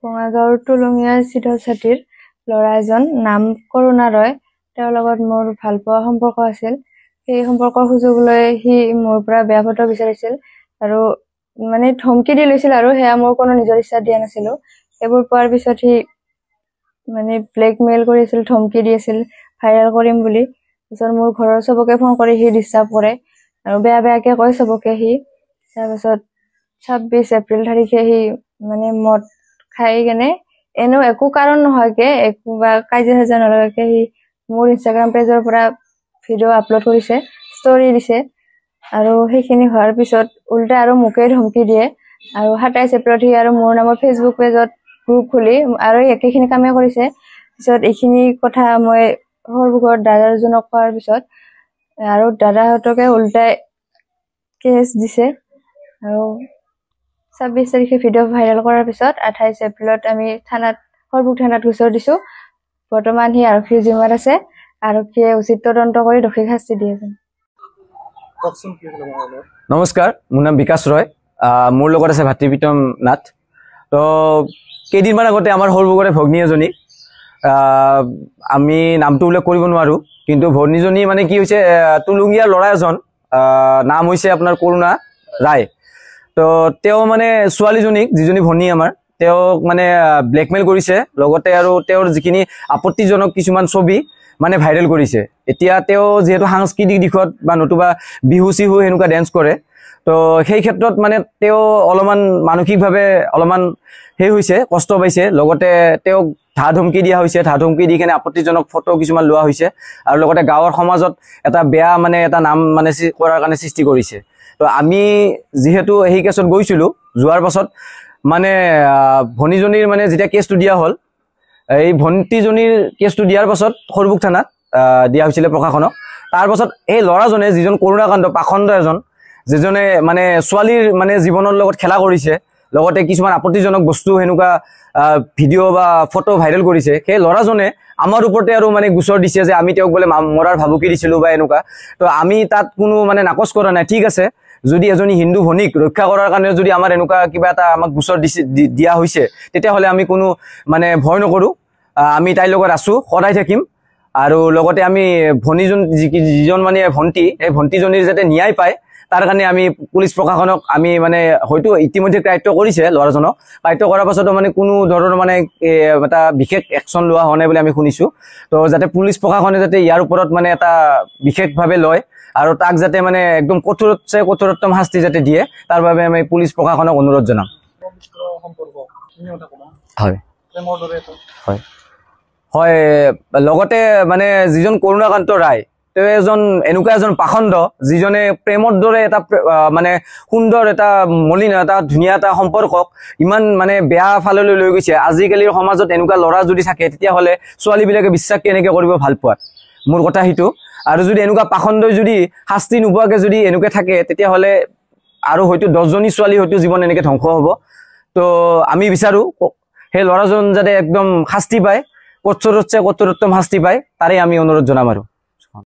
বঙাইগাঁৱৰ টুলুঙীয়া চিধলচাটিৰ ল'ৰা এজন, নাম কৰুণা ৰয়, তেওঁৰ লগত মোৰ ভালপোৱা সম্পৰ্ক আছিল। সেই সম্পৰ্কৰ সুযোগ লৈ সি মোৰ পৰা বেয়া ফটো বিচাৰিছিল আৰু মানে ধমকি দি লৈছিল আৰু সেয়া মোৰ কোনো নিজৰ ইচ্ছা দিয়া নাছিলোঁ। সেইবোৰ পোৱাৰ পিছত সি মানে ব্লেকমেইল কৰি আছিল, ধমকি দি আছিল ভাইৰেল কৰিম বুলি। তাৰপিছত মোৰ ঘৰৰ চবকে ফোন কৰি সি ডিষ্টাৰ্ব কৰে আৰু বেয়া বেয়াকৈ কয় চবকে সি। তাৰপাছত 26 এপ্ৰিল তাৰিখে সি মানে মদ খাই কেনে এনেও একো কাৰণ নোহোৱাকে, একো বা কাজিয়া চাজিয়া নলগাকে সি মোৰ ইনষ্টাগ্ৰাম পেজৰ পৰা ভিডিঅ' আপলোড কৰিছে, ষ্টৰি দিছে। আৰু সেইখিনি হোৱাৰ পিছত উল্টা আৰু মোকেই ধমকি দিয়ে। আৰু 27 এপ্ৰিলত সি আৰু মোৰ নামৰ ফেচবুক পেজত গ্ৰুপ খুলি আৰু একেখিনি কামেই কৰিছে। পিছত এইখিনি কথা মই সৰভোগৰ দাদাজনক কোৱাৰ পিছত আৰু দাদাহঁতকে উল্টাই কেছ দিছে। আৰু 26 তাৰিখে ভিডিঅ' ভাইৰেল কৰাৰ পিছত 28 এপ্ৰিলত আমি থানাত, সৰভোগ থানাত গোচৰ দিছোঁ। বৰ্তমান সি আৰক্ষীৰ জিম্মাত আছে। আৰক্ষীয়ে উচিত তদন্ত কৰি দোষীক শাস্তি দিয়ে যেন। কওকচোন, কি হ'ল আপোনাৰ লগত? নমস্কাৰ, মোৰ নাম বিকাশ ৰয়। মোৰ লগত আছে ভাতৃ প্ৰীতম নাথ। তো কেইদিনমান আগতে আমাৰ সৰভোগৰে ভগ্নী এজনী, আমি নামটো উল্লেখ কৰিব নোৱাৰোঁ, কিন্তু ভগ্নীজনী মানে কি হৈছে, টুলুঙীয়া ল'ৰা এজন, নাম হৈছে আপোনাৰ কৰুণা ৰায়। তো তেওঁ মানে ছোৱালীজনীক, যিজনী ভনী আমাৰ, তেওঁক মানে ব্লেকমেইল কৰিছে, লগতে আৰু তেওঁৰ যিখিনি আপত্তিজনক কিছুমান ছবি মানে ভাইৰেল কৰিছে। এতিয়া তেওঁ যিহেতু সাংস্কৃতিক দিশত বা নতুবা বিহু চিহু সেনেকুৱা ডেন্স কৰে, তো সেই ক্ষেত্ৰত মানে তেওঁ অলপমান মানসিকভাৱে অলপমান সেই হৈছে, কষ্ট পাইছে। লগতে তেওঁক ধা ধমকি দিয়া হৈছে, ধা ধমকি দি কেনে আপত্তিজনক ফটো কিছুমান লোৱা হৈছে আৰু লগতে গাঁৱৰ সমাজত এটা বেয়া মানে এটা নাম মানে কৰাৰ কাৰণে সৃষ্টি কৰিছে। তো আমি যিহেতু সেই কেছত গৈছিলোঁ, যোৱাৰ পাছত মানে ভনীজনীৰ মানে যেতিয়া কেছটো দিয়া হ'ল, এই ভণ্টিজনীৰ কেছটো দিয়াৰ পাছত সৰভোগ থানাত দিয়া হৈছিলে প্ৰশাসনক। তাৰ পাছত এই ল'ৰাজনে, যিজন কৰুণাকান্ত পাখণ্ড এজন, যিজনে মানে ছোৱালীৰ মানে জীৱনৰ লগত খেলা কৰিছে, লগতে কিছুমান আপত্তিজনক বস্তু সেনেকুৱা ভিডিঅ' বা ফটো ভাইৰেল কৰিছে, সেই ল'ৰাজনে আমাৰ ওপৰতে আৰু মানে গোচৰ দিছে যে আমি তেওঁক বোলে মৰাৰ ভাবুকি দিছিলোঁ বা এনেকুৱা। তো আমি তাত কোনো মানে নাকচ কৰা নাই। ঠিক আছে, যদি এজনী হিন্দু ভনীক ৰক্ষা কৰাৰ কাৰণে যদি আমাৰ এনেকুৱা কিবা এটা আমাক গোচৰ দিছে, দিয়া হৈছে, তেতিয়াহ'লে আমি কোনো মানে ভয় নকৰোঁ। আমি তাইৰ লগত আছোঁ, সদায় থাকিম। আৰু লগতে আমি ভনীজন, যিজন মানে ভণ্টি, সেই ভণ্টিজনীৰ যাতে ন্যায় পায় তাৰ কাৰণে আমি পুলিচ প্ৰশাসনক আমি মানে হয়তো ইতিমধ্যে কাৰ্য কৰিছে ল'ৰাজনক, কাৰ্য কৰাৰ পাছতো মানে কোনো ধৰণৰ মানে এটা বিশেষ একশ্যন লোৱা হোৱা নাই বুলি আমি শুনিছোঁ। তো যাতে পুলিচ প্ৰশাসনে যাতে ইয়াৰ ওপৰত মানে এটা বিশেষভাৱে লয় আৰু তাক যাতে মানে একদম কঠোৰতছে কঠোৰতম শাস্তি যাতে দিয়ে, তাৰ বাবে আমি পুলিচ প্ৰশাসনক অনুৰোধ জনাম। পবিত্ৰ সম্পৰ্ক, তুমি কথা ক'বা। হয়। প্ৰেমৰ দৰে এটা। হয় হয়, লগতে মানে যিজন কৰুণাকান্ত ৰায়, তেওঁ এজন এনেকুৱা এজন পাখণ্ড, যিজনে প্ৰেমৰ দৰে এটা মানে সুন্দৰ এটা মলিন এটা ধুনীয়া এটা সম্পৰ্কক ইমান মানে বেয়া ফাললৈ লৈ গৈছে। আজিকালিৰ সমাজত এনেকুৱা ল'ৰা যদি থাকে, তেতিয়াহ'লে ছোৱালীবিলাকে বিশ্বাস কেনেকৈ কৰিব ভাল পোৱাত? মোৰ কথা সেইটো। আৰু যদি এনেকুৱা পাখণ্ডই যদি শাস্তি নোপোৱাকৈ যদি এনেকৈ থাকে, তেতিয়াহ'লে আৰু হয়তো 10জনী ছোৱালী হয়তো জীৱন এনেকৈ ধ্বংস হ'ব। তো আমি বিচাৰোঁ সেই ল'ৰাজন যাতে একদম শাস্তি পায়, কঠোৰতছে কঠোৰতম শাস্তি পায়, তাৰে আমি অনুৰোধ জনাম। আৰু